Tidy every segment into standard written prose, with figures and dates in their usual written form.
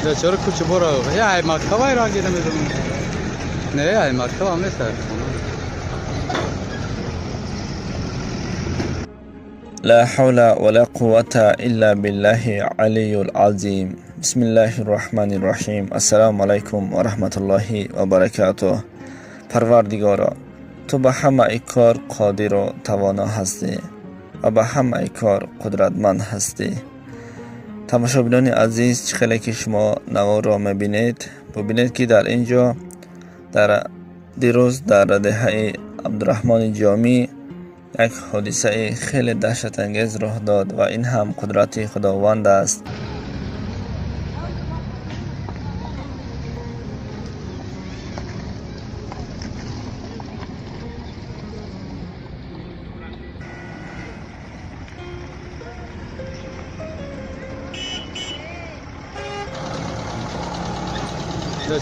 Чора куча бора. Я мактабай ранги намедонам. Не, ай мактабам нест. لا حول ولا قوة إلا بالله العلي العظيم. بسم الله الرحمن الرحيم. السلام علیکم و رحمت الله و برکاته. پروردگارا، تو به همه کار قادر و توانا هستی و به همه کار قدرتمند هستی. тамошобинони азиз, чӣ хеле ки шумо наворро мебинед, бубинед, ки дар ин ҷо дар дирӯз дар деҳаи Абдураҳмони Ҷомӣ як ҳодисаи хеле даҳшатангез рух дод ва ин ҳам қудрати Худованд аст.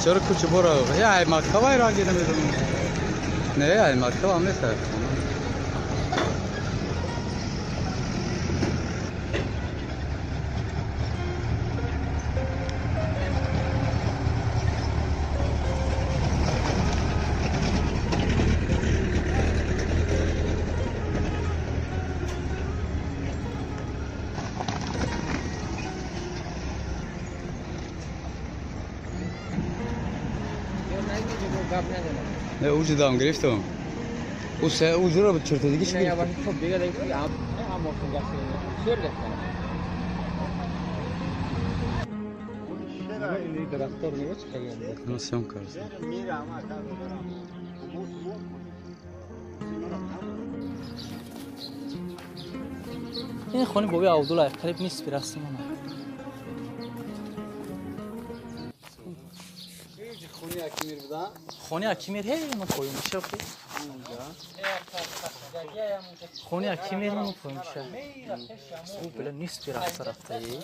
Чора куча бора. Я мактабай ранги намедонам. Не, ай мактабам нест. Не, уҷи дам гирифтам. У се уҷуро чертадиги чӣ гирифтам? Съёмка. Ин хони боби Абдулла қариб нисфи расти мона. Хони Акимир буда? Хони Акимир ҳе мо поён меша. Хони Акимир мо поён меша. Била нисфи рафта рафтаи.